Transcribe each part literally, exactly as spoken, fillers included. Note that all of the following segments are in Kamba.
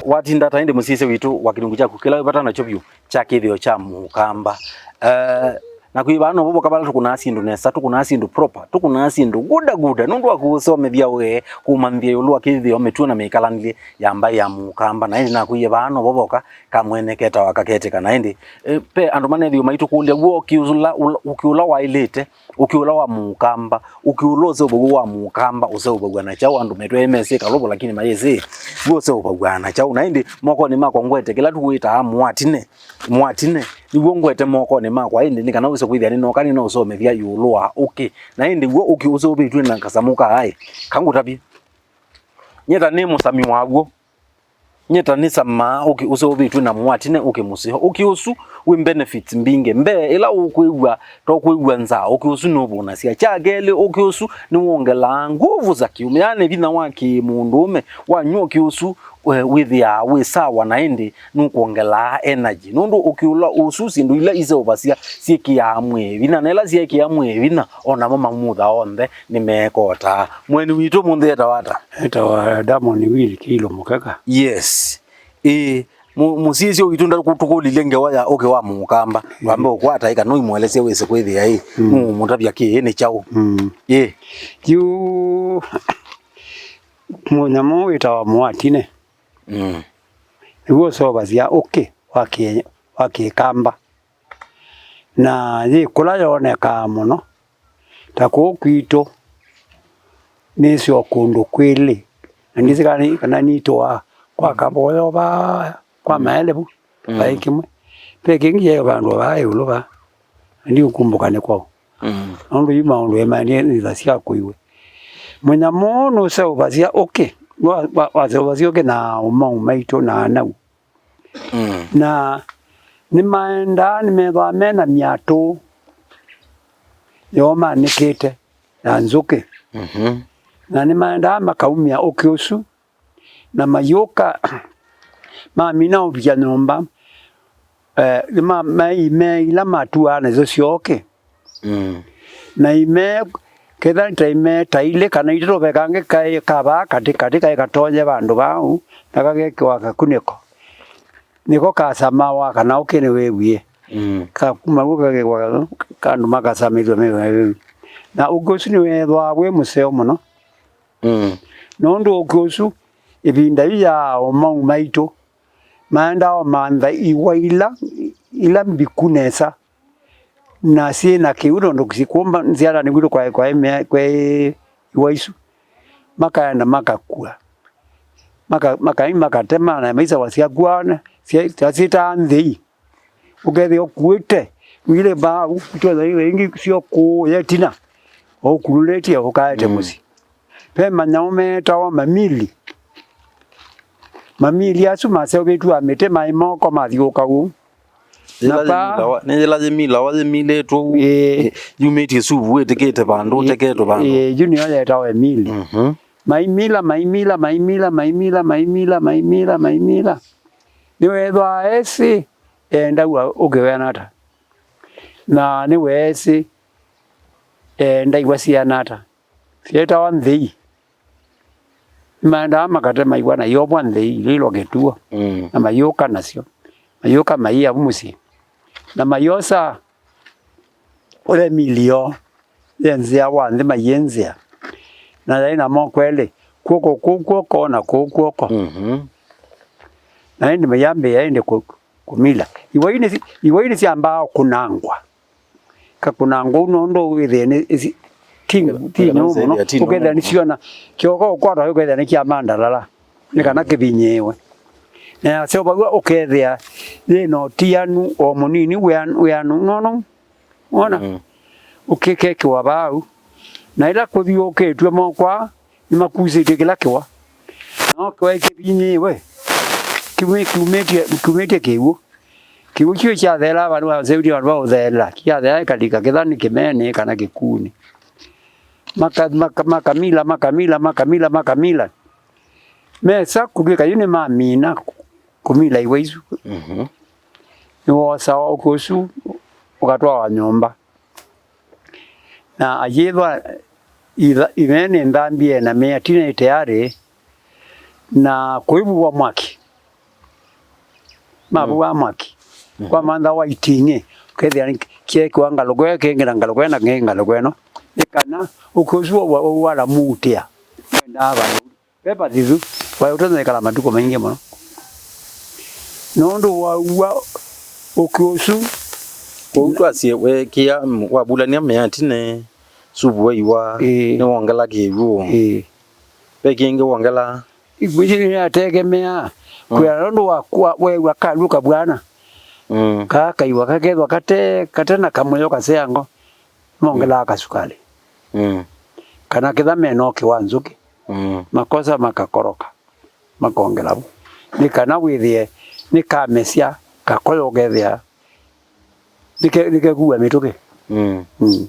Watinda ta ĩndĩ mũsyaĩĩsya witũ wa kĩlungu kyaku kĩla wĩ vata nakyo vyũ kya kĩthĩo kya mũkamba. Eh, na kwĩ vaa novo voka vala tũkũnaa syĩndũ nesa, tũkũnaa syĩndũ proper, tũkũnaa syĩndũ guda guda, nũndũ wa kũũsomethya we, kũũmanyĩthya ĩũlũ wa kĩthĩo, mĩtuo na mĩkalanĩlye ya mbaĩ ya mũkamba. Na ĩndĩ nakwĩie vaa novo voka kamwene ketawa kaketĩka. Na ĩndĩ, eh, ve andũ manethĩwe maitũkũlya, w'o ũkĩ ũla, ũla, ũkĩ ũla waĩlĩte, ũkĩ ũla wa mũkamba, ũkĩ ũla ũseũvaw'a wa mũkamba ũseũvaw'a na kyaũ? Andũ metwee mesĩ kalũvũ, lakini mayĩsĩ w'o ũseũvaw'a na kyaũ. Na ĩndĩ mokonĩ makwa ngwete kĩla tũwĩtaa mũatine. Mũatine nĩw'o ngwete mokonĩ makwa, ĩndĩ nĩ kana wĩse kwĩthĩa nĩnoka nĩnaũsomethya ĩũlũ wa ũkĩ. Na ĩndĩ w'o ũkĩ ũseũvĩtw'e na kasamũ kaa ĩ, kangũtavye. Nyie ta nĩ mũsami waw'o. Nyie ta nĩsamaa ũkĩ ũseũvĩtw'e na mũatine, ũkĩ mũseo. Ũkĩ ũsu wĩ benefits mbingĩ. Mbee, ĩla ũkwĩw'a ta ũkwĩw'a nzaa, ũkĩ ũsu nũvũnasya. Kya kelĩ, ũkĩ ũsu nĩwongelaa nguvu za kiume, yaani vinya wa kĩ-mũndũũme. Wanyw'a ũkĩ ũsu, we wĩthĩaa wĩ sawa, na ĩndĩ nũkwongelaa energy, nũndũ ũkĩ ũla ũsu, syĩndũ ila iseũvasya syĩkĩaa mwĩĩ vinya, na ĩla syeekĩa mwĩĩ vinya, o namo mamutha onthe nĩmekotaa. Mũeni witũ ũmũnthĩ etawa ata? Etawa Damon Will Kĩilo Mũkeka. Yes. Ĩĩ, mũ-, mũsyaĩĩsya witũ nda-, tũkũlilye ngewa ya ũkĩ wa mũkamba. Ĩĩ. Twambe ũkwata ĩ kana ũimũelesya wĩse kwĩthĩa ĩ, mm, nũũmũtavya kĩĩ nĩ kyaũ. Mm. Ĩĩ. Yu mũnyamũ wĩtawa mũatine. Mm. Nĩw'o ũseũvasya ũkĩ wa kĩ-, wa kĩkamba. Na yĩ kũla yonekaa mũno, ta kũũ kwitũ, nĩsĩ o kũndũ kwĩlĩ, na ndĩsĩ kana nĩ, kana nĩtũaa kwa Kavoyo vaa, kwa Maele vu, mm, vaĩ kĩmwe. Ve kĩngĩ kyaĩ vandũ vaa ĩũlũ vaa, na ndiũkumbũka nĩ kwaũ. Mm. Nũndũ yu maũndũ e maendie nĩ ta sya kũiwe. Mũnyamũ ũũ nũseũvasya ũkĩ, wa, wa, waseũvasya ũkĩ na ũmau maitũ na anau. Mm. Na nĩmaendaa, nĩmethĩawa me na myatũ yoo manĩkĩte ya nzũkĩ. Mhm. Na nĩmaendaa makaumya ũkĩ ũsu, na mayũka mamina ũvika nyũmba, eh, nĩma-, maimee ila matuaa nasyo syoke. Mm. Na imee, kethĩwa nĩ ta imee ta ilĩ kana itatũ, ve kangĩ kaĩ ka vaa katĩ katĩ kaĩ katonye vandũ vau, na kakekĩwa kakunĩko. Nĩko kasamawa kana ũkĩ nĩwĩwie. Mm. Kakuma vu kakekwa ka-, andũ makasamĩthw'a mĩwĩa. Na ũkĩ ũsu nĩwethĩawa wĩ mũseo mũno. Mm. Nũndũ ũkĩ ũsu, ĩvinda yu ya aũmau maitũ, maendaa ũmantha iwa ila, ila mbiku nesa, na syĩ na kĩw'ũ, tondũ sikũmba nzĩanĩ kwitũ kwaĩ, kwaĩ mea-, kwaĩ iwa isu, makaenda makakua. Maka-, makai makatema na maisa wasyakuana, sya-, syasitaa nthei. Ũkethĩa ũkuĩte, wĩlĩ mbaa, ũkutwa na ĩngĩ syo kũũya ĩtina, o ũkulũlĩtye ũkaete, mm, mũsyĩ. Ve manyamũ meetawa mamili. Mamili asu maseũvĩtw'e mĩtĩ maĩ moko mathiũũka ũu. Na yĩla kwa yĩmilawa, nĩ yĩla yĩmilawa yĩmilĩtwe ũu, ĩĩ, ĩ, yumĩtye suvu ĩtĩkĩte vandũ, ĩ, ĩteketwe vandũ. Ĩĩ, yu nĩyo yetawa emili. Mhm. Maimila, maimila, maimila, maimila, maimila. Nĩweethĩwa esĩ eendaw'a ũkĩ wĩana ata, na nĩweesĩ eenda iwa siana ata. Syeetawa nthei. Nĩmaendaa makatema iwa na iovwa nthei, iloilwa kĩtuo, mm, na mayũka nasyo. Mayũka maia vu mũsyĩ. Na mayosa ũla emili yoo, yenzĩawa nthĩ mayĩnzĩa. Na yaĩ na moko elĩ, kw'oko kũu kw'oko na kũu kw'oko. Mhm. Na ĩndĩ mayambĩĩa ĩndĩ kũ-, kũmila. Iwa ii nĩ si-, iwa ii nĩsyambaa kũnangwa. Kakũnangwa ũu nũndũ wĩthĩe nĩ ĩsi-, ti, ti nyũmũ mũno. Ũkethĩa nĩsyona, kĩoko ũkwata ũkethĩa nĩkyamandalala, nĩ kana kĩvinyĩĩwe. Na yaseũvaw'a ũkethĩa yĩ na ũtianu o mũnini wĩan-, wĩanu nono. Wona? Mm. Ũkĩkekĩwa vau. Na ĩla kũthiũũkĩtw'e mokwa, nĩmakusĩtye kĩla kĩwa. No kĩwa kĩvinyĩĩwe, kiumĩ-, kiumĩtye, kiumĩtye kĩw'ũ. Kĩw'ũ kĩu kyatheelaa vandũ vaseũvĩtye vandũ va ũtheela, kyatheela kĩkalika kĩthanĩ, kĩmenĩ kana kĩkunĩ. Maka-, maka-, makamila, makamila, makamila, makamila. Mesa kũtw'ĩka yu nĩmamina kũmila iwa isu. Mhm. Nĩwosawa ũkĩ ũsu ũkatwawa nyũmba. Na ayĩthwa itha-, ĩmee nĩ nthambie na mĩatine tayarĩ, na kũivuvwa mwaki. mavũaa mwaki. Kwa mantha wa iting'ĩ, ũkethĩa nĩ kyeekĩwa ngalũko ĩyo kĩngĩ na ngalũko ĩyo na kĩngĩ ngalũko ĩno. Nĩ kana ũkĩ ũsu wa, wa, wa, walamutĩa wendaa vandũ. Ve vathithu, waĩ ũtonya ĩkala matukũ maingĩ mũno. Nũndũ wa ũw'a ũkĩ ũsu. Kwoou twasye weekĩa, wavulany'a mĩatine, supu waiwa, ĩĩ, nĩwongela kĩw'ũ. Ĩĩ. Ve kĩngĩ wongela. Ikuici nĩyategemeaa kwĩa nũndũ wa kwa weew'a kalw'ũ kavw'ana. Mm. Kaa kaiwa kakethwa kate, kate na kamũyo kaseango, mongelaa kasukalĩ. Mm. Kana kĩtha mena ũkĩ wa nzũkĩ, mm, makosa makakoroka, makongela vu. Nĩ kana wĩthĩe nĩkamesya kakoyo ũkethĩa nĩke-, nĩkekua mĩtũkĩ. Mm. Mm.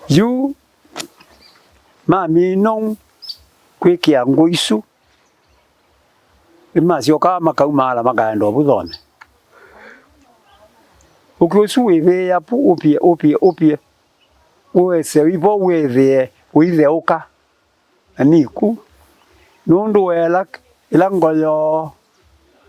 Yu mamina kwĩkĩa ngũ isu, nĩmasyokaa makaumaala makaenda ũvu thome. Ũkĩ ũsu wĩvĩĩa pu ũpie, ũpie, ũpie, ũese ivo wĩthĩe ũitheũka. Na niku nũndũ wa ĩla, ĩla ngoyo,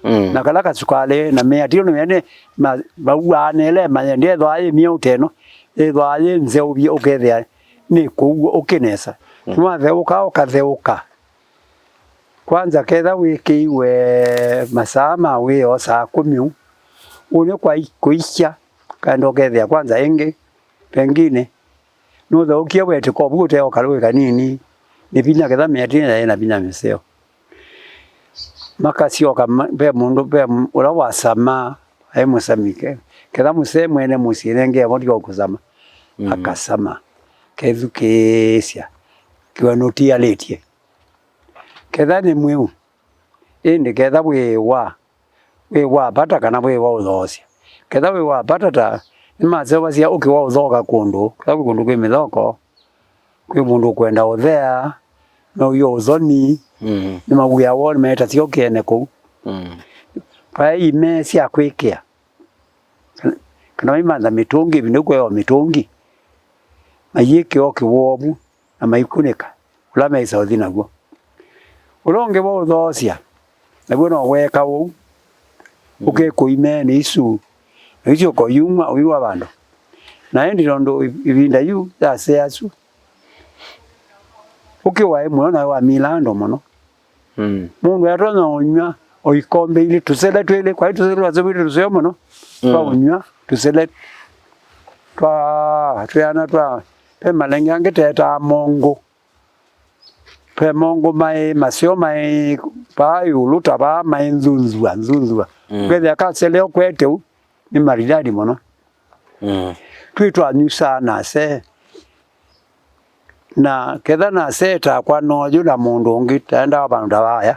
mm, na kala kasukalĩ na mĩatino mĩnene ma-, mauaa nĩ ĩla ĩmaye, ndĩethĩwa yĩ myeũ ta ĩno, yĩthĩwa yĩ nzeũ vyũ, ũkethĩa nĩ kũu ũkĩ nesa. Mm. Nĩwatheũka, ũkatheũka. Kwanza ketha wĩkĩiwe masaa ma wĩoo saa kũmi ũu, ũu nĩ kwai-, kũikya, kaenda ũkethĩa kwanza ĩngĩ, pengine, nũtheũkie wetĩka ovu ũteo kalũĩ kanini, nĩ vinya ketha mĩatine yaĩ na vinya mĩseo. Makasyoka ma-, ve mũndũ, ve m-, ũla wasama, aĩ mũsami ke-, ketha mũsee mwene mũsyĩ nenge avo tiga ũkũsama, mm, akasama, kethukĩĩsya, kiwa nũtialĩtye. Ketha nĩ mwĩu, ĩndĩ ketha wĩ wa wĩ wa vata kana wĩ wa ũthoosya. Ketha wĩ wa vata, ta nĩmaseũvasya ũkĩ wa ũthooka kũndũ, ketha kwĩ kũndũ kwĩ mĩthoko, kwĩ mũndũ ũkwenda ũthea, meũywa ũthoni, mm, nĩmaw'ĩawa nĩmetasya ũkĩ ene kũu. Mm. Vaĩ imee sya kwĩkĩa. Kana, kana maimantha mĩtũngi, ĩvinda ĩu kweewa mĩtũngi, mayĩkĩa ũkĩ woo vu, na maikunĩka ũla meĩsa ũthi naw'o. Ũla ũngĩ wa ũthoosya, naw'o no weeka ũu, mm, ũkekũimeenĩ isu, na isu ũkoyumwa ũiwa vandũ. Na ĩndĩ tondũ ĩ-, ĩvinda yu yasea su, ũkĩ waĩ mũno nawe wamila andũ mũno. Mm. Mũndũ atonya ũnyw'a o ikombe ilĩ, tũsele twĩlĩ, kwaĩ tũsele twaseũvĩtw'e tũseo mũno, mm, twa ũnyw'a, tũsele twa, twĩana twa, ve malenge angĩ tetaa mongũ. Ve mongũ maĩ maseo maĩ vaa ĩũlũ ta vaa maĩ nthunthua, nthunthua. Mm. Ũkethĩa kasele ũkwete ũu, nĩ maridadi mũno. Mm. Twĩ twanyusaa nase. Na ketha nase takwa noyu na mũndũ ũngĩ taendaa vandũ ta vaya,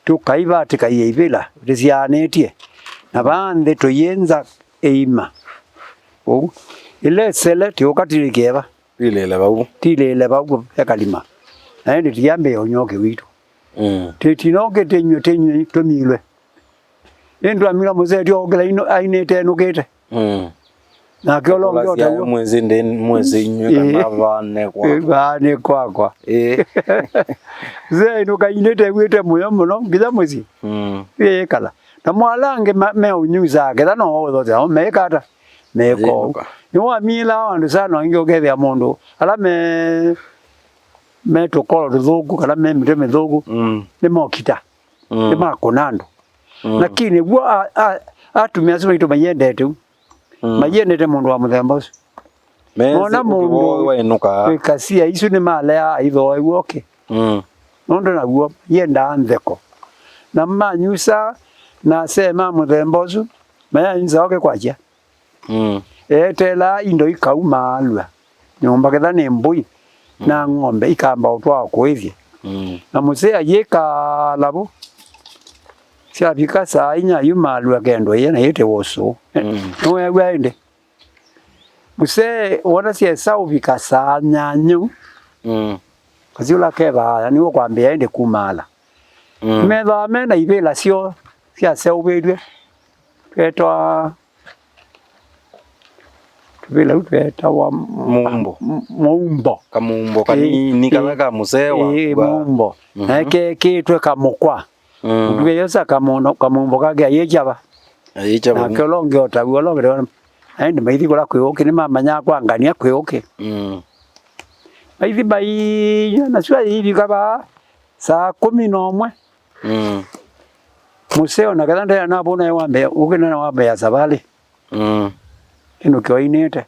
tũkaivatĩkaia ivĩla tũsyaanĩtye, na vaa nthĩ tũyĩnza ĩima. Ũu. Ĩla ĩsele tĩũka tilĩkĩe va? Tilĩle vau. Tilĩle vau ekalima. Na ĩndĩ tiambĩĩa ũnyoke witũ. Mm. Tĩtino kĩtĩnywe tĩnywe tũmilwe. Ĩndĩ twamila mũseti okĩla ainĩte enũkĩte. Mm. Nake ũla ũngĩ o taw'o. Mwezi ndi, mwezi inywe kana vane kwakwa. Vane kwakwa. Ĩĩ. Mzee ainũka ainĩte ew'ĩte mũyo mũno nginya mũsyĩ. Mm. Ĩĩ kala. Na mwala angĩ ma-, me ũnyusaa ketha no ũthosya, meĩka ata? Meko. Yĩnũka. Nĩwamilaa andũ sana, angĩ ũkethĩa mũndũ ala me, me tũkolo tũthũku kana me mĩtwe mĩthũku, mm, nĩmokita. Mm. Nĩmakũna andũ. Mm. Lakini w'o a-, a-, atumĩa asu maitũ maiendete u. Mm. Maiendete mũndũ wa mũthemba ũsu. Mona mũndũ wĩkasia isu nĩmaleaa aithooew'a ũkĩ. Mm. Nũndũ naw'o yendaa ntheko. Na manyusaa na asee ma mũthemba ũsu mayanyusaa ũkĩ kwakya. Mm. Eeteelaa indo ikaumaalw'a nyũmba, ketha nĩ mbũi na ng'ombe, ikamba ũtwawa kũĩthya. Mm. Na mũsee ayĩkala vo, syavika saa inya ayumaalw'a kendo ĩya na yĩtĩwa ũsũũ. Mm. Nĩweew'a ĩndĩ? Mũsee wona syesa ũvika saa nyanya, mm, kasyũla kevaaya nĩw'o kwambĩĩa ĩndĩ kumaala. Mm. Methĩawa me na ivĩla syoo syaseũvĩtw'e, twetawa tũvĩla tũu twetawa m-, mũumbo. M-, mũumbo. Kamũumbo kanini, ĩĩ, kala ka mũsee wa, ĩĩ, wa mũumbo. Mhm. Na kekĩĩtwe kamũkwa. Mm. Mũtuke yosa kamũno, kamũmbo kake ayĩkyava. Ayĩkyava. Nake ũla ũngĩ o taw'o, ũla ũngĩ, na ĩndĩ maithi kũla kwĩ ũkĩ, nĩmamanyaa kwa ngania kwĩ ũkĩ. Mm. Maithi mainywa, na syũa yĩivika vaa saa kũmi na ũmwe. Mm. Mũseo na ketha ndena navũna wambea, ũkĩ nena wambea savalĩ. Mm. Ĩndũ kĩoinĩte.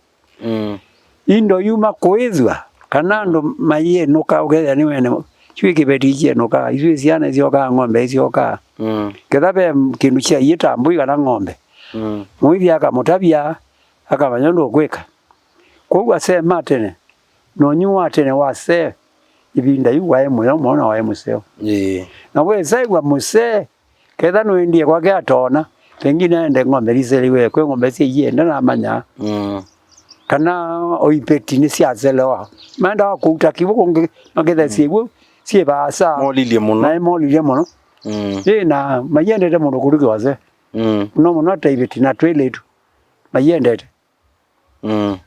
Mm. Indo yuma kũĩthw'a, kana andũ mayĩnũka, ũkethĩa nĩ wene, syũĩ kĩveti ikyenũka, isu syana isyokaa, ng'ombe isyokaa. Mm. Ketha ve kĩndũ kyaiĩta mbũi kana ng'ombe, mm, mũithi akamũtavya, akamanya ũndũ ũkwĩka. Kwoou asee ma tene, na ũnyũ wa tene wa asee, ĩvinda yu waĩ mũyo mũno na waĩ mũseo. Ĩĩ. Na wesa ĩw'a mũsee, ketha nũendie kwake atoona, pengine aende ng'ombe liseliwe, kwĩ ng'ombe syaienda namanya. Mm. Kana o iveti nĩsyaselewa. Maendaa kũuta kĩw'ũ kũngĩ, maketha syĩw'ũ syĩ vaasa. Molilye mũno. Naĩ molilye mũno. Mm. Ĩ, na maiendete mũndũ kũlũkĩwa se. Mm. Mũno mũno ta iveti na twĩlĩtu. Maiendete. Mm.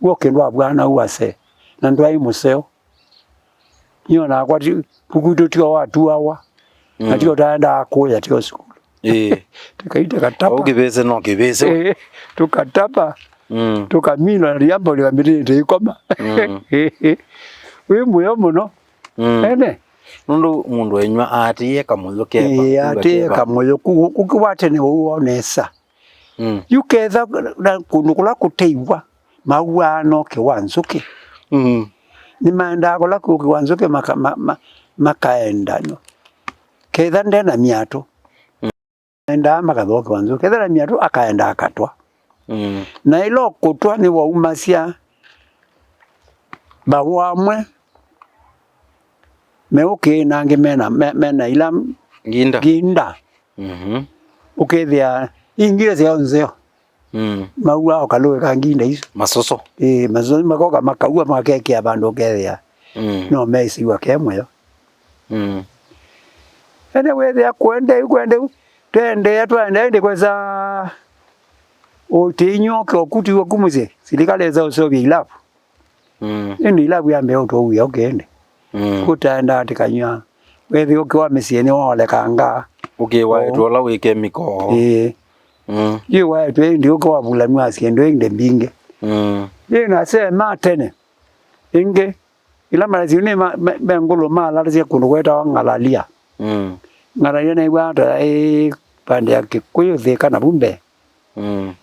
W'o kĩndũ avwana u ase, na ndwaĩ mũseo. Nĩona kwati, kũkwitũ tio watuawa, na, mm, tio taendaa kũya tio sukulu. Ĩĩ. Tĩkaite katapa. Au kĩvĩsĩ no kĩvĩsĩ. Ĩĩ, tũkatapa. Mm. Tũkamina na liambo lĩkamĩtĩte ikoma. Mm. Wĩ mũyo mũno. Mm. Ene. Nũndũ mũndũ enywa aatĩĩe kamũyũ ke. Ĩĩ, aatĩĩe kamũyũ. Kũkĩwa tene ũu wonesa. Mm. Yu ketha na kũndũ kũla kũteiwa, mauaa no kĩwa nzũkĩ. Mm. Nĩmaendaa kũla kũkĩwa nzũkĩ maka-, ma-, ma-, makaenda no. Ketha ndena myatũ. Mm. Endaa makathookewa nzũkĩ. Ketha na myatũ akaenda akatwa. Mm. Na ĩla ũkũtwa nĩwaumasya maũ amwe meũkĩĩ na angĩ mena, me-, mena ila nginda. Nginda. Mhm. Ũkethĩa ingile syao nzeo. Mm. Maua o kalũĩ ka nginda isu. Masoso. Ĩĩ, masoso makoka makaua makekĩa vandũ ũkethĩa. Mm. No meĩsĩw'a ke mũyo. Mm. Ene wĩthĩa kũendeu, kũendeu, twaendeea, twaendeea, ĩndĩ kwesa ũtĩinywa ũke ũkutiwe ku mũsyĩ, silikalĩ ĩsa ũseũvya ilavu. Mm. Ĩndĩ ilavu yambĩa ũtũwĩa ũkĩende. Mm. Kũtaendaa tĩkanywa. Wĩthĩ ũkĩ wa mĩsyĩ nĩwaolekanga. Ũkĩwaĩtwe ũla wĩ kemiko. Ĩĩ. Mm. Yĩ waĩtwe ĩndĩ ũkĩ wavulanw'a syĩndũ ĩndĩ mbingĩ. Mm. Yĩ na asee ma tene. Ĩngĩ, ĩla malasyĩ nĩ ma-, me, me ngũlũ malatasya kũndũ kwetawa Ng'alalia. Mm. Ng'alalia nĩw'a ta ĩ pande ya Kĩkũyũ Thĩka na vu mbee. Mm.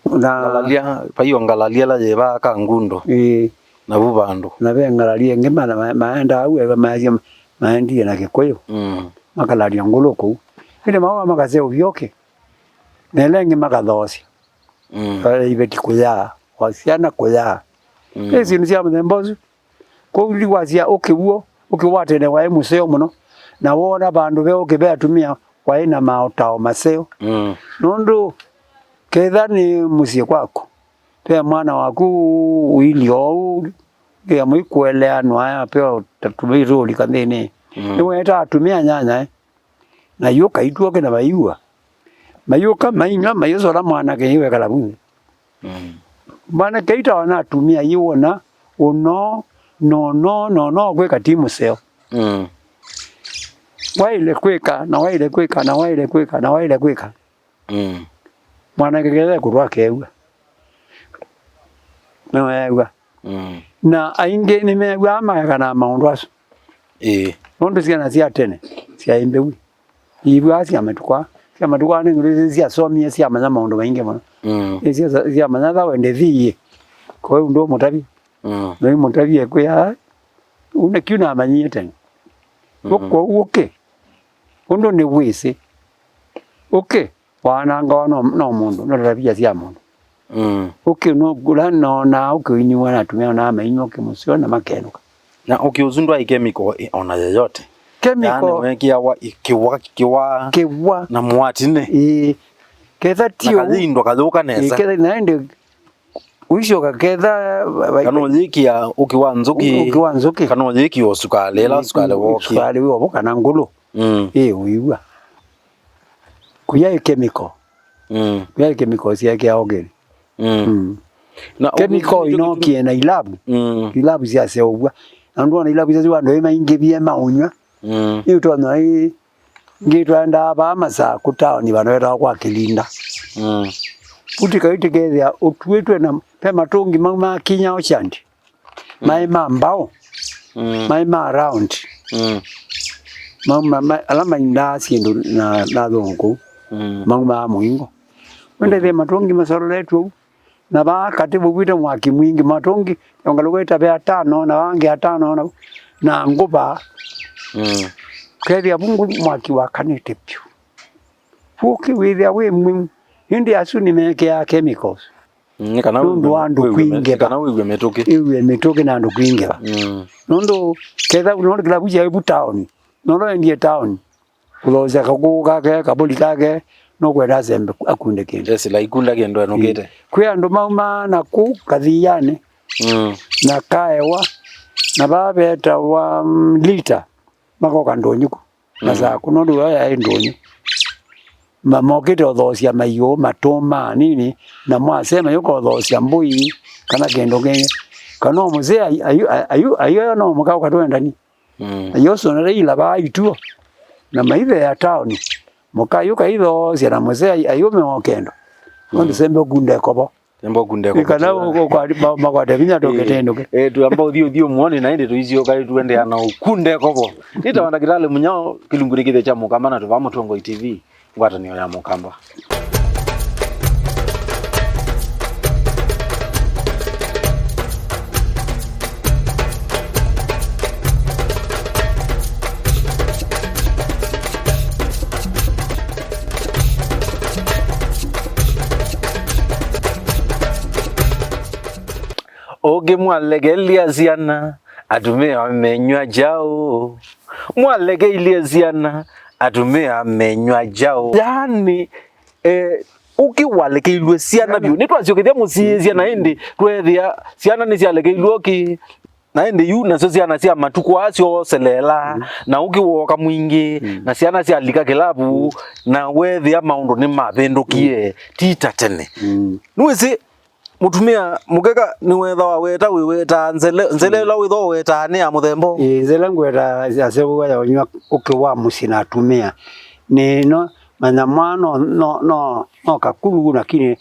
Na Ngalalia, vaiyo Ngalalia la yĩvaa ka Ngundo. Ĩĩ. Na vu vandũ. Na ve Ngalalia ĩngĩ ma-, ma-, maendaa au eva maasya maendie na Kĩkũyũ. Mm. Makalalia ngũlũ kũu. Ĩndĩ maũa makaseũvya ũkĩ. Na ĩla ĩngĩ makathoosya. Mm. Eh, iveti kũyaa, wa syana kũyaa. Mm. Ĩ syĩndũ sya mũthemba ũsu. Kwoou ndikwasya ũkĩ w'o, ũkĩ wa tene waĩ mũseo mũno, na woona vandũ ve ũkĩ ve atumĩa waĩ na maũtao maseo. Mm. Nũndũ ketha nĩ mũsyĩ kwaku, ve mwana waku ũilyĩ oou, ngia mũikũeleanwa aya, apeo ta tũvĩtũ ũlika nthĩnĩ. Mm. Nĩwetaa atumĩa nyanyae. Na yũka itw'oke na vaiua. Mayũka mainyw'a, mayũsola mwanake ĩwekala vu nthĩ. Mm. Mwanake itawa na atumĩa yĩwona ũno, nono, nono kwĩka ti mũseo. Mm. Waĩle kwĩka, na waĩle kwĩka, na waĩle kwĩka, na waĩle kwĩka. Mm. Mwanake kethe kũtwa akeew'a. Nĩweew'a. Mm. Na aingĩ nĩmeew'aa maekana maũndũ asu. Ĩĩ. Nũndũ syana sya tene syaĩ mbĩwi. Iiw'aa sya matukũ aa. Sya matukũ aa nĩ ngũlũ isu syasomie syamanya maũndũ maingĩ mũno. Mm. Ĩ sya, syamanya tha wende thiĩ. Kwa hiyo ndũmũtavya. Mm. Nũimũtavie kwĩa, "Ũ nĩkĩ namanyie tene?" Mm. Ũkĩ. Ũndũ nĩ wĩsĩ. Ũkĩ. Wanangawa no, no mũndũ, no tabia sya mũndũ. Mm. Ũkĩ no, ũla nonaa ũkĩ ũinyuwa na atumĩa onaa mainywa ũkĩ mũseo na makenũka. Na ũkĩ ũsu ndwaĩ chemical i-, ona yoyote. Chemical. Yaani wekiawa i-, kĩwa, kĩwa. Kĩwa. Na mwatinĩ. Ĩĩ. Ketha ti ũu. Na kayĩindwa kayũka nesa. Ĩĩ, ketha na ĩndĩ ũisyoka ketha, va-, va-, kana ũyĩkĩa ũkĩ wa nzũkĩ. Ũkĩ wa nzũkĩ. Kana ũyĩkĩa ũsukalĩ, ĩla ũsukalĩ wokie. Ũsukalĩ wĩ ovo kana ngũlũ. Mm. Ĩ, ũiw'a. Kũyaĩ chemical. Mm. Kũyaĩ chemical syeekĩawa ũkĩnĩ. Mm. Mm. Na chemical ũkĩ-, inokie na ilavu. Mm. Ilavu syaseũvw'a. Na ndwona ilavu syasu andũ ĩ maingĩvie maũnyw'a. Mm. Ĩ ũtonya ĩ Ngĩ twaendaa vaa Masaku taoni vandũ vetawa kwa Kĩlinda. Mm. Uti kaĩ tũkethĩa ũtuĩtwe na ve matũngi maumaa Kinya Orchard. Maĩ ma mbaũ. Mm. Maĩ ma round. Mm. Mauma, ma, ala maindaa syĩndũ na, na athũngũ kũu. Mm. Maumaa mũingo. Wendethie matũngi masololetwe ũu. Na vaa katĩ vũvw'ĩte mwaki mwingĩ, matũngi yongalũka ĩtave atano, na vangĩ atano, na, na ngũva. Mm. Kethĩa vu ngũ mwaki wakanĩte vyũ. Vu ũkĩ wĩthĩa wĩ mwĩu. Ĩndĩ asu nĩmekĩaa chemicals. Mm, nĩ kana nũndũ wĩw'e, wa andũ wĩw'e me-, kwingĩva. Nĩ kana wĩw'e mĩtũkĩ. Wĩw'e mĩtũkĩ na andũ kwingĩva. Mm. Nũndũ ketha, nũndũ kĩlavu kyaĩ vu taoni. Nũndũ endie taoni. Kũthoosya kakũkũ kake, kabũli kake, nũkwenda asembe akunde kĩndũ. Esĩla ikunda kĩndũ enũkĩte. Ĩ. Kwĩ andũ maumaa na kũu Kathianĩ, mm, na Kaewa, na vaa vetawa, mm, Lita, makoka ndũnyũ kũu. Mm. Masaku, nũndũ yo yaĩ ndũnyũ. Ma-, mokĩte ũthoosya maiũ, matũma, nini, na mwasema yũka ũthoosya mbũi, kana kĩndũ kĩngĩ. Kana o mũsee ayu, ayu, ayu, ayu no mũka ũkatwendani. Mm. Na Yosua na Raila vaa ituo, na maithea taoni, mũka ayũka ithoosya na mũsee ai-, ayũme o kendo. Nũndũ, mm, sembe ũkunde kovo. Sembe ũkunde kovo. Ĩ kana ũ-, ũkwati-, ma-, makwate vinya tũkĩtĩndũke. Eh, eh, twamba ũthiĩ, ũthiĩ ũmwoni na ĩndĩ tũisyũka tuendeea na ũkunde kovo. Nĩtawa Ndakĩtalĩ Mũnyao, kĩlungu nĩ kĩthĩa kya Mũkamba na tũvaa Mũtongoi T V. Ngwatanĩo ya Mũkamba. Ũkĩ mwalekelya syana, atumĩa menyw'a kyaũ? Mwalekeilye syana, atumĩa menyw'a kyaũ? Yaani, eh, ũkĩ walekeilw'e syana vyũ. Nĩtwasyokethya mũsyĩ syana ĩndĩ, tweethĩa syana nĩsyalekeilw'e ũkĩ. Na ĩndĩ yu nasyo syana sya matukũ aa syooselela, mm, na ũkĩ wooka mwingĩ, mm, na syana syalika kĩlavu, mm, na weethĩa maũndũ nĩmavĩndũkie, mm, ti ta tene. Mm. Nĩwĩsĩ, mũtumĩa mũkeka nĩwethawa weta wĩwetaa nzele, nzele, mm, ĩla wĩthwa ũwetaa nĩ ya mũthemba ũũ? Ĩĩ, nzele ngweta ya seũa ya ũnywa ũkĩ wa mũsyĩ na atumĩa. Nĩ ĩno, manya mwana no, no, no, no kakulu, lakini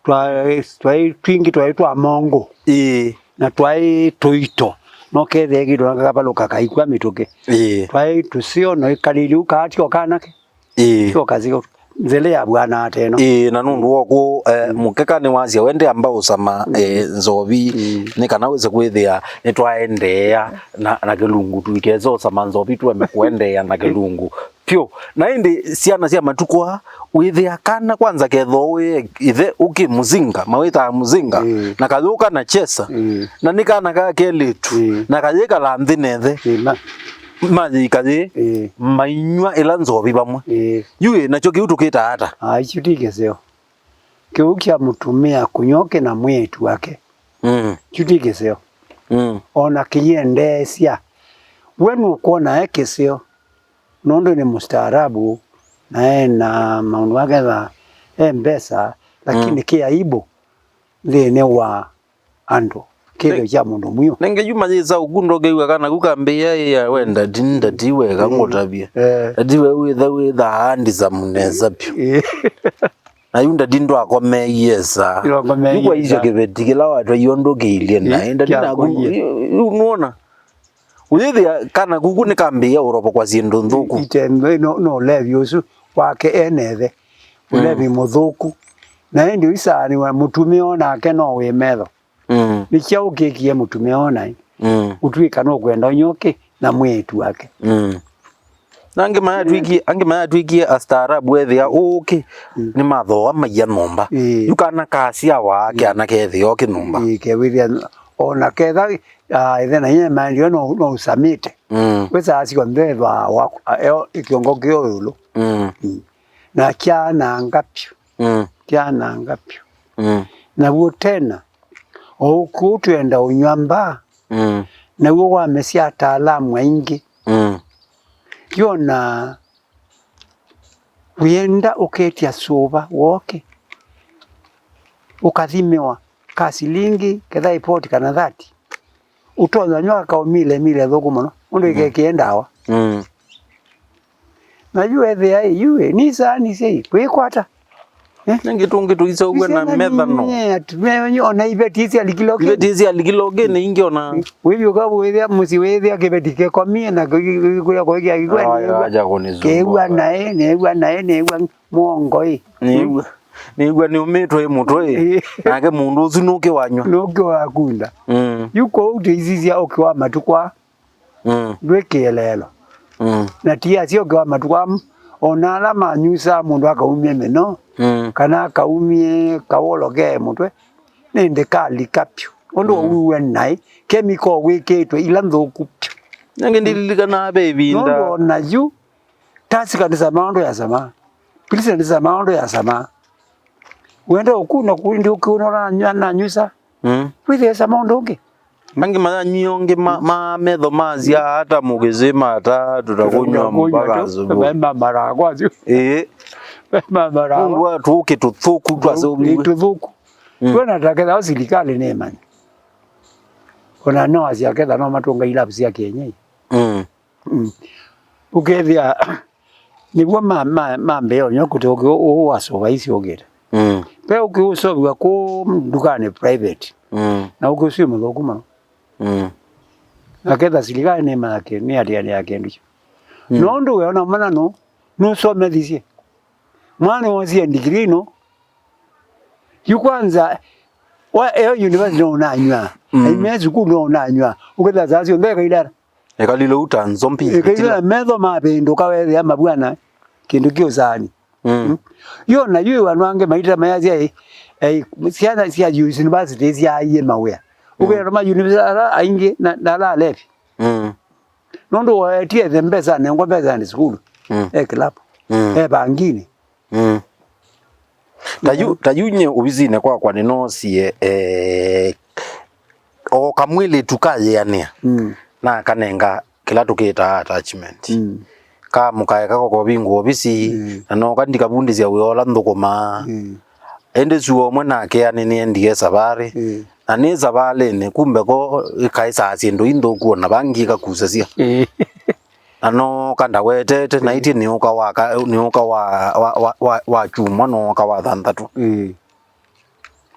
twaĩ, twaĩ twingĩ, twaĩ twa mongũ. Ĩĩ. Na twaĩ tũito. No kethĩa kĩndũ na kakavalũka kaikwa mĩtũkĩ. Ĩĩ. Twaĩ tũseo no ĩkalĩlĩ ũkaatio kanake. Ĩĩ. Sio kasio. Nzele ya bwana ateno. Ĩĩ, na nũndũ wa kũ, eh, mm, mũkeka nĩwasya wende amba ũsama, mm, eh, nzovi, mm, nĩ kana wĩse kwĩthĩa nĩtwaendeea na, na kĩlungu, tũikesa ũsama nzovi, tũeme kũendeea na kĩlungu vyũ. Na ĩndĩ syana sya matukũ aa, wĩthĩa kana kwanza kethwa wĩ ĩthe ũkĩ mũzinga, mawĩtaa mũzinga, mm, na kayũka na chesa, mm, na nĩ kana ka kelĩtu, mm, na kayĩkala nthĩ na ĩthe. Ĩĩ, ma- Mayĩika yĩ, ĩĩ, mainyw'a ĩla nzovi vamwe. Ĩĩ. Yu ĩ nakyo kĩu tũkĩtaa ata? Aa, isu ti kĩseo. Kĩu kya mũtumĩa kũnywa ũkĩ na mwĩĩtu wake. Mm. Kĩu ti kĩseo. Mm. O na kĩyendeesya. We nũkwona e kĩseo. Nũndũ nĩ mũstaarabu, na e na maũndũ make tha e mbesa, lakini, mm, kĩ aibu nthĩnĩ wa andũ, kĩthĩo kya mũndũ mwiũ. Nenge yu mayĩsa ũkunda ũkew'a kana ku kambĩĩa ĩa, we ndati, ndati weka, mm, ngũtavye. Eh. Ndati we wĩtha, wĩtha handsome nesa vyũ. Eh. Na yu ndati ndwakomeie saa. Ndwakomeie saa. Yu kwa isyo kĩveti kĩla watwaie ũndũ kĩilye naĩ. Ĩ, ndati naku, kyakoie. Yu, yu nuona? Ũyĩthĩa kana kuku nĩkambĩĩa ũrovo kwa syĩndũ nthũku. Ite no, no ũlevi ũsu wake ene ĩthe. Ũlevi, mm, mũthũku. Na ĩndĩ ũisaanĩwa mũtumĩa o nake no wĩ metho. Mm. Nĩ kyaũ kĩkie mũtumĩa o naĩ? Mm. Ũtw'ĩka nũkwenda ũnyokĩ na mwĩĩtu wake. Mm. Na angĩ mayatwĩkie, angĩ mayatwĩkie astaarabu ethĩa ũkĩ, mm, nĩmathooa maiya nyũmba. Ĩĩ. Yu kana kasyawa, mm, keana kethĩa o kĩ nyũmba. Ĩĩ, kewĩthĩa o na ketha, ah, ĩthe na inyia maendeeo no, no ũsamĩte. Mm. Wĩsaa syonthe ethwa wa, eo kĩongo kĩo ĩũlũ. Mm. Mm. Na kyananga vyũ. Mm. Kyananga vyũ. Mm. Naw'o tena, o ũkũ twenda ũnywa mbaa, mm, naw'o wamesya ataalamu aingĩ. Mm. Yona wĩenda ũketya sũva woke, ũkathimĩwa ka silingi ketha ĩpoti kana thati. Ũtonya nywa kaũ mile, mile thũku mũno, ũndũ, mm, ĩkekĩe ndawa. Mm. Na yu ethĩa ĩ, yu ĩ, nĩ isaani syai, kwĩkwata. Eh? Nĩ ngĩtũ ngĩtũ isaũw'a na methano. Ona iveti sya likilo kĩ. Iveti sya likilo kĩ nĩ ingĩ ona. Wĩvyũka wĩthĩa mũsyĩ wĩthĩa kĩveti kĩkomie na kũya kũĩkĩa kĩkw'a. Aja kũnĩsũmbwa. Kĩw'a naĩ, nĩw'a naĩ, nĩw'a mũongo ĩ. Nĩw'a, nĩw'a nĩũmĩtwe ĩ mũtwe ĩ. Ĩ. Nake mũndũ ũsu nũkĩ wanywa. Nũkĩ wakunda. Mm. Yu kũu tũisisya ũkĩ wa matukũ aa. Mm. Ndwĩ kĩeleelo. Mm. Na ti asya ũkĩ wa matukũ amu, o na ala manyusaa mũndũ akaumie mĩno, mm, kana akaumie kawolo ke mũtwe, nĩ ndĩkalika pyũ. Ũndũ, mm, ũwĩw'e naĩ, kemiko wĩkĩtwe ila nthũku pyũ. Nangĩ ndililikana ve ĩvinda. Nũndũ o na yu, Tusker ndĩsamaa ũndũ yasamaa. Pilsner ndĩsamaa ũndũ yasamaa. Wenda ũkuna kũndi ũkĩũnora nanyusa. Mm. Wĩthĩe sama ũndũ ũngĩ. Angĩ mayanywie ũngĩ ma, ma metho masya ata mũkĩsĩ mata tũtakũnywa mpaka asubuhi. Mema marakwa asu. Ĩĩ. Mema marakwa. Nũndũ wa tũkĩ tũthũku twasũviwe. Ĩ tũthũku. Mm. Twena taketha silikalĩ nĩmanye. Ona no asya ketha no matũnga ilabu sya kienyeji. Mm. Mm. Ũkethĩa nĩw'o ma, ma, mambĩĩa ũnywa kũte ũkĩ ũ, ũ wasũva isyũkĩte. Mm. Ve ũkĩ ũseũvĩw'a kũũ ndukanĩ private. Mm. Na ũkĩ ũsu wĩ mũthũku mũno. Mm. Na ketha silikalĩ nĩmanya kĩ, nĩatĩanĩa kĩndũ kyu. Mm. Nũndũ we ona mwana nũ, nũsomethisye. Mwana wosie ndigiri ĩno. Yu kwanza, wa, eo university no ũnanywa. Mm. Aime sukulu no ũnanywa. Ũketha saa syonthe ekailana. Ekalile uta nzombi. Ĩkĩla metho mavĩndũka wethĩa mavw'ana kĩndũ kĩ ũsaani. Mm. Mm. Yo na yu andũ angĩ maita mayasya, ĩ, ĩ, syana sya university syaaie mawĩa. Mm. Ũkethĩa ma university ala aingĩ na, na ala alevi. Mm. Nũndũ wetie the mbesa, nengwa mbesa nĩ sukulu. Mm. E club. Mm. E banginĩ. Mm. Ta yu, ta yu nye ovisinĩ kwakwa nĩnoosie, eh, o kamwĩlĩtu kayĩanĩa. Mm. Na kanenga kĩla tũkĩtaa attachment. Mm. Kamũkaeka kokovingũa ovisi, mm, na noka ndikavundĩsya wĩa ũla nthũkũmaa. Mm. Ĩndĩ sua ũmwe nake anĩnĩendie savarĩ. Mm. Na nĩ savalĩnĩ, kumbe ko ĩkaĩsaa syĩndũ inthũku, o na vangi ĩkakusasya. Ĩĩ. Na nooka ndawetete, naĩtye nĩũka wa ka-, nĩũka wa, wa, wa, wa, wa kyumwa, nooka wa thanthatũ. Ĩĩ.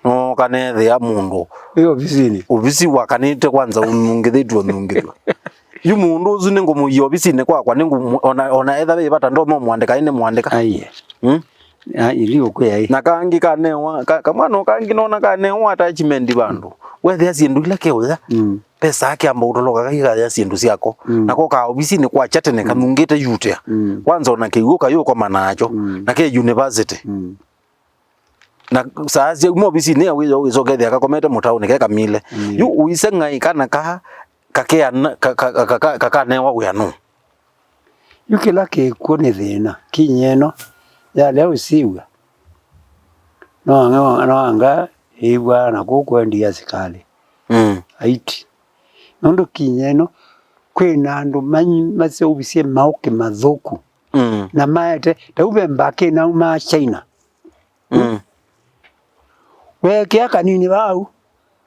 Nooka neethĩa mũndũ. Ĩ ovisinĩ. Ovisi wakanĩte kwanza, ũnungĩthĩtw'e, ũnungĩthw'a. Yu mũndũ ũsu nĩngũmũia ovisinĩ kwakwa, nĩngũmũ-, ona, ona etha wĩ vata ndomũandĩka, ĩndĩ mũandĩka. Aiye. Mm? Ah, ili ũkwĩa ĩ. Na kangĩ kanewa, ka, kamwana o kangĩ nona kanewa attachment vandũ. Wethĩa syĩndũ ila keũya. Mm. Pesa akyamba ũtoloka kaikaya syĩndũ syako. Mm. Nako ka ovisinĩ kwakya tene, mm, kanungĩte yutea. Mm. Kwanza ona kĩw'ũ kayũkoma nakyo. Mm. Na ke university. Mm. Na saa syauma ovisinĩ ya wĩoo wĩsokethĩa kakomete mũtaũnĩ ke kamile. Mm. Yu ũise ng'ai kana ka, kakeana, ka, ka, ka, ka, kakanewa wĩa nũ? Yu kĩla kĩkw'o nĩ thĩna. Kinya ĩno yalea ũsiw'a, no anga, no anga ĩw'aa na kũu kwendi asikalĩ. Mm. Aiti. Nũndũ kinya ĩno, kwĩna andũ manyi-, maseũvisye maũkĩ mathũku. Mm. Na maete, ta u ve mbakĩ naumaa China. Mm. Weekĩa kanini vau,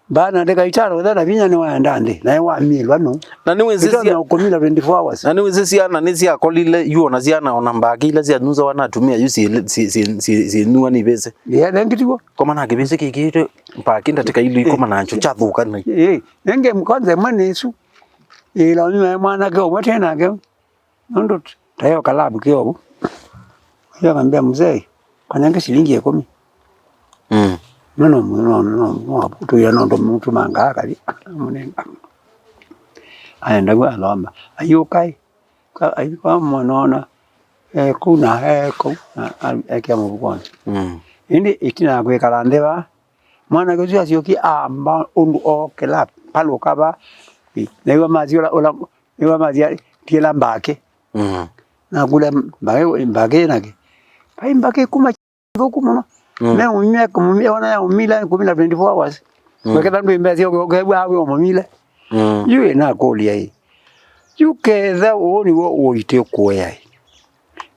mbana ndĩka itano, ũthela vinya nĩwaenda nthĩ, naĩ wamilwa nũ. Na nĩwĩsĩ sia-, na ũkũmila twenty-four hours. Na nĩwĩsĩ syana nĩsyakolile, yu ona syana, ona mbakĩ ila syanyusawa na atumĩa yu syĩ-, syĩ-, syĩ-, syĩ-, syĩnyuwa nĩ ivĩsĩ. Ĩĩ, nengĩ tiw'o. Koma na kĩvĩsĩ kĩkĩĩtwe mbakĩ ndatĩka ilĩ ikoma nakyo, kyathũka nai. Ĩĩ, nengĩ kwanza ĩmwe nĩ ĩsu. Ĩĩ, laũmi mwanake ũmwe tĩ nake. Nũndũ tayo kalabu kĩovu. Yo akambia, "Mzee, kanenge silingi ĩkũmi." Mm. No, no, no, no, no, tũya nũndũ mũtũmangaa kathi, mũnenga. Aenda kwa alomba. Ayũkai. Ka, ayũka mwana ona, eh, kũu na, eh, kũu, na, a, ekĩa mũvukonĩ. Mm. Ĩndĩ ĩtina ya kwĩkala nthĩ va, mwanake ũsu asyokie amba ũndũ ookĩla palũka va, ĩ, naiwa masyola ũla Nĩwe mathia tiela mbakĩ. Mm. Nakũlya mbakĩ, mbakĩ nake. Vai mbakĩ kuma thũku mũno. Mm. Me ũmya kũmũmya ona ya ũmila kũmila twenty-four hours. Mm. Weketha ndwĩ mbesa ũkew'a awe ũmũmile. Mm. Yu ĩ nakũlya ĩ. Yu ketha ũũ nĩw'o ũite kũea ĩ.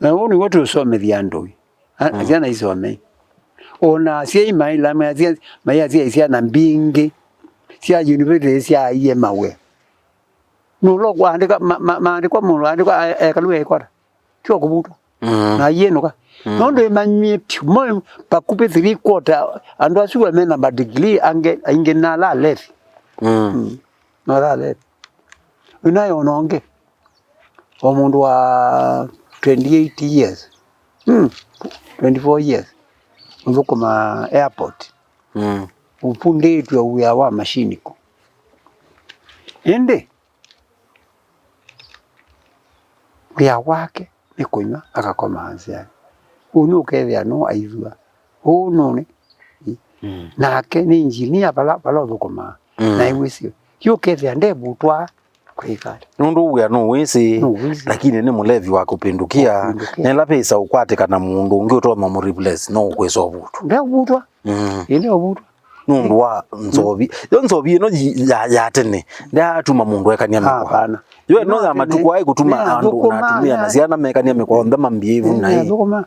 Na ũũ nĩw'o tũsomethya andũ ĩ. A-, mm, syana isome. Ona asyai maila, maila, maila asyai syana mbingĩ sya university syaaie mawĩa. Nũla ũkũandĩka ma-, ma-, maandĩko mũndũ aandĩkwa a-, ekalũ ekwata. Tyo kũvutwa. Mm. Na aienũka. Mm. Nũndũ ĩmanyie piũ, mo vakuvĩ three quarter, andũ asu we mena ma degree, angĩ, aingĩ na ala alevi. Mm. Mm. Na ala alevi. Wĩna yona ũngĩ. O mũndũ wa twenty-eight years. Mm. Twenty-four years. Ũthũkũma airport. Mm. Ũvundĩtw'e wĩa wa machine kũ. Ĩndĩ, wĩa wake nĩ kũnyw'a, akakoma nzĩanĩ. Ũu nĩ ũkethĩa nũũ aithua. Ũũ nũũ nĩ? Mm. Nake nĩ engineer vala, vala ũthũkũmaa. Mm. Na ĩwĩsĩ, yu ũkethĩa ndevutwa kwĩka ata? Nũndũ wĩa nũwĩsĩ, nũwĩsĩ, lakini nĩ mũlevi wa kũpindukia. Kũpindukia. Na ĩla vĩsa ũkwatĩka na mũndũ ũngĩ ũtonya mũreplace, no ũkwĩsa ũvutwa. Ndevutwa. Mm. Ĩndĩ ũvutwa. Nũndũ wa nzovi. Yo nzovi ĩno yi-, ya, ya tene, ndyaatuma mũndũ ekania mĩkwa. Hapana. Yo ĩno ya matukũ aĩ kũtuma andũ na atumĩa na syana mekania mĩkwa, onthe mambie ĩvu na ĩ. Thũkũma.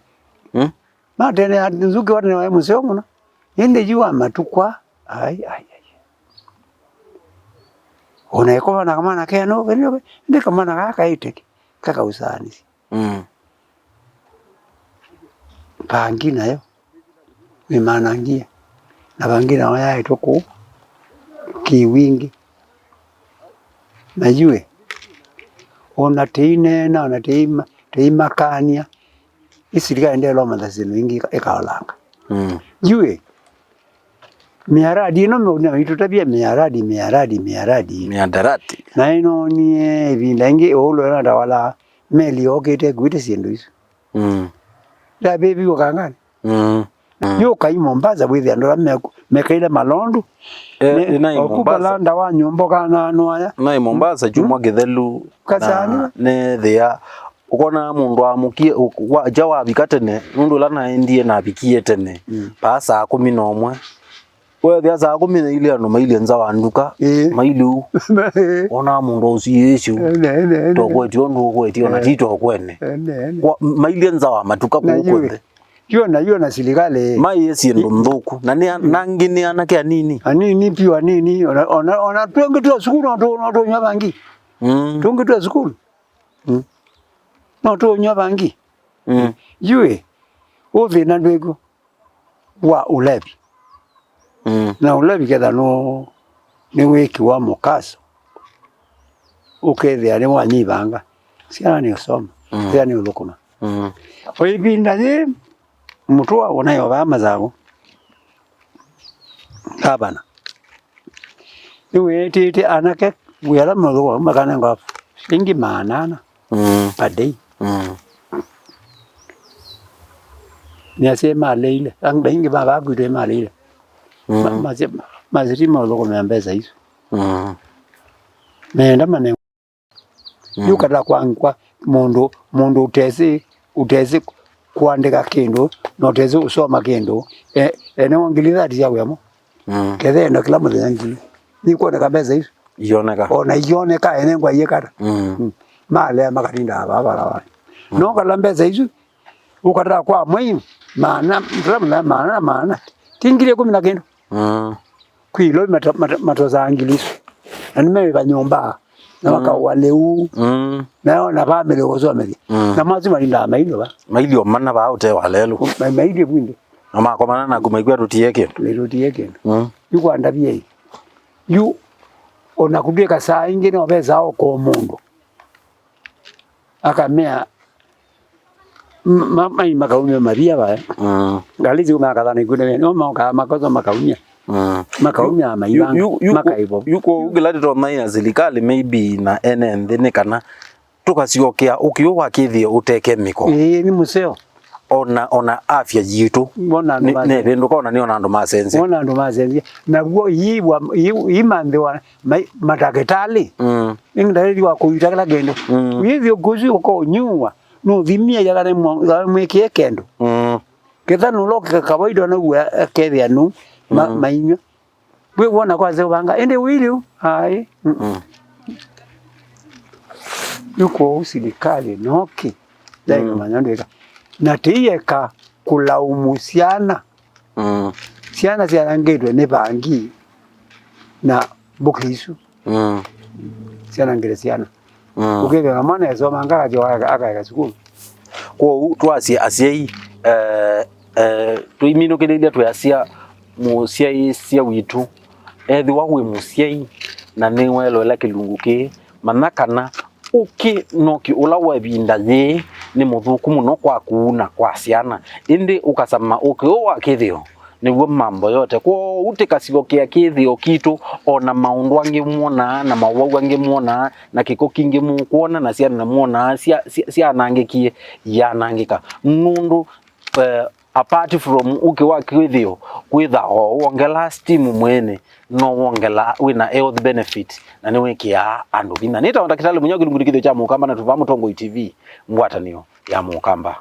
Mm? Ma tene ya nzukĩ wa tene waĩ mũseo mũno. Ĩndĩ yu wa matukũ aa, ai, ai, ai. Ona ĩkova na kamwana keno, ĩndĩ kamwana kaa kaĩte kĩ, kakausaanĩsya. Mm. Vangi nayo nĩmanangie. Na vangi nayo yaetwe kũu kĩwingĩ. Na yu ĩ, ona tĩineena, ona tĩima-, tĩimakany'a, ĩ silikalĩ ndelomantha syĩndũ ingĩ ĩka-, ĩkaolanga. Mm. Yu ĩ, mĩaradi ĩno mĩũnĩ maitũtavya mĩaradi, mĩaradi, mĩaradi. Mĩadarati. Na ĩnonie ĩvinda ĩngĩ ũũlũ ĩno atawala meli yokĩte ĩkuĩte syĩndũ isu. Mm. Ndavĩviw'a kanganĩ. Mm. Mm. Yu ũkai Mombasa wĩthĩa andũ ala me-, mekaile malondu. Eh, nĩ, nai Mombasa. Okukalanda wa nyũmba ũkananwaya. Nai Mombasa, mm, kyumwa kĩthelu. Kasaanĩwa. Na nethĩa, ũkona mũndũ amũkie, ũ-, wa, kya wavika tene, nũndũ ũla naendie navikie tene. Mm. Paa saa kũmi na ũmwe. Wethĩa saa kũmi na ilĩ andũ mailye nza wa nduka, ĩĩ, mailye ũu. Ĩĩ. Ona mũndũ ũsiĩĩsyo. Ene, ene, ene. Tokwetio ũndũ ũkwetio na, ene, ti tokwene. Ene, ene. Kwa, mailye nza wa matuka. Na kũu yu, kwĩnthe. Yu na, yu na silikalĩ. Maĩe syĩndũ nthũku. Na nĩ a-, mm, nangĩ nĩ anake anini. Anini piũ anini. Ona, ona, ona tũngĩ twa sukulu no tũ-, no tũnywa vangi. Mm. Tũngĩ twa sukulu. Mm. No tũnywa vangi. Mm. Yu ĩ, ũthĩna ndwĩkw'o wa ũlevi. Mm. Na ũlevi ketha nũ-, nĩwĩkĩwa mũkaso, ũkethĩa nĩwanyivanga. Syana nĩũsoma, mm, syana nĩũthũkũma. Mm. O ĩvinda yĩ, mũtũa ũnaĩ o vaa Masaku, ngavana. Nĩwĩtĩte anake wĩa ala meũthũkũma makanengwa silingi maana ana, mm, per day. Mm. Nĩasye maleile, ang-, aingĩ ma vakwitũ maleile. Mm. Ma-, masye, masye ti meũthũkũmĩa mbesa isu. Mm. Meenda manengwa. Mm. Yu kata kwa, kwa mũndũ, mũndũ ũtesĩ, ũtesĩ kũandĩka kĩndũ, na ũtesĩ ũsoma kĩndũ, e, ene wa ngili thati sya wĩa mo. Mm. Kethe enda kĩla mũthenya ngili. Nĩkwoneka mbesa isu. Ioneka. Ona ioneka, ene ngwa iekata. Mm. Mm. Malea makatinda vaa barabarani. Mm. No kala mbesa isu, ũkata kwa mwei, maana, ndĩramanya maana na maana. Ti ngili ĩkũmi na kĩndũ. Mm. Kwĩ ĩlovi mata-, mata-, matosaa ngili isu. Na nĩmewĩva nyũmba. Na, mm, makaũa lĩu. Mm. Na ona family ũkũsomethya. Mm. Na masu malindaa mailye va. Mailye o mana vaa ũte wa lelũ. Ma-, mailye vwinde. Na makomana naku maikwĩa tũtie kĩndũ. Nĩ tũtie kĩndũ. Mm. Yu kwandavie ĩ. Yu ona kũtwĩka saa ingĩ no vesaa oko mũndũ. Akamea, m-, ma-, mai makaumya mavia vae. Mm. Ngalĩ siu makathana ikundi, no maokaa makosa makaumya. Mm. Makaumya maivanga, yu, yu, yu, makaivo. Yu kũu kĩla tũtonya ya silikalĩ maybe na ene nthĩ nĩ kana tũkasyokea ũkĩ ũũ wa kĩthĩo ũte kemiko. Ĩĩ, nĩ mũseo. Ona, ona afya yitũ. Wona andũ nĩ, ma-, nĩvĩndũka ona nĩ ona andũ masenzya. Wona andũ masenzya. Naw'o ii wa, ii, ii manthĩwa mai-, matakĩtalĩ. Mm. Nĩ ndalĩli wa kũita kĩla kĩndũ. Mm. Wĩthĩ ũkũsi ũkaũnyuwa, nũthimie yakane mwa-, mwĩkĩe kĩndũ. Mm. Ketha nũla ũkeka kawaida na ũu akethĩa nũ, ma-, mm, mainyw'a. Wĩ wona kwa nzeo vanga, ĩndĩ wĩlĩ ũ? Aĩ. Mm. Mm. Yu kwoou silikalĩ noki, mm, yaĩkamanya ndwĩka. Na tĩieka kũlaumu syana. Mm. Syana syanangĩtwe nĩ vangi na mbũkĩ isu. Mm. Syanangĩte syana. Mm. Ũkethĩa na mwana esomanga akathiwa aka-, akaeka sukulu. Kwoou twasye asyai, eh, eh, tũiminũkĩlĩlya twĩasya mũsyaĩĩsya witũ, ethĩwa wĩ mũsyai na nĩweloela kĩlungu kĩĩ, manya kana ũkĩ noki ũla wa ĩvinda yĩĩ nĩ mũthũku mũno kwaku na kwa syana, ĩndĩ ũkasama ũkĩ ũũ wa kĩthĩo nĩw'o mambo yote. Kwoou tĩkasyokea kĩthĩo kitũ, o na maũndũ angĩ mwonaa, na mawau angĩ mwonaa, na kĩko kingĩ mũkwona, na syana mwonaa sya- sya- syanangĩkie, iyanangĩka. Nũndũ, eh, apart from ũkĩ wa kĩthĩo kwĩtha o wongela steam mwĩĩnĩ, no wongela wĩna health benefit, na nĩwĩkĩaa andũ vinya. Nĩtawa Ndakĩtalĩ Mũnyao, kĩlungu nĩ kĩthĩo kya Mũkamba, na tũvaa Mũtongoi T V, ngwatanĩo ya Mũkamba.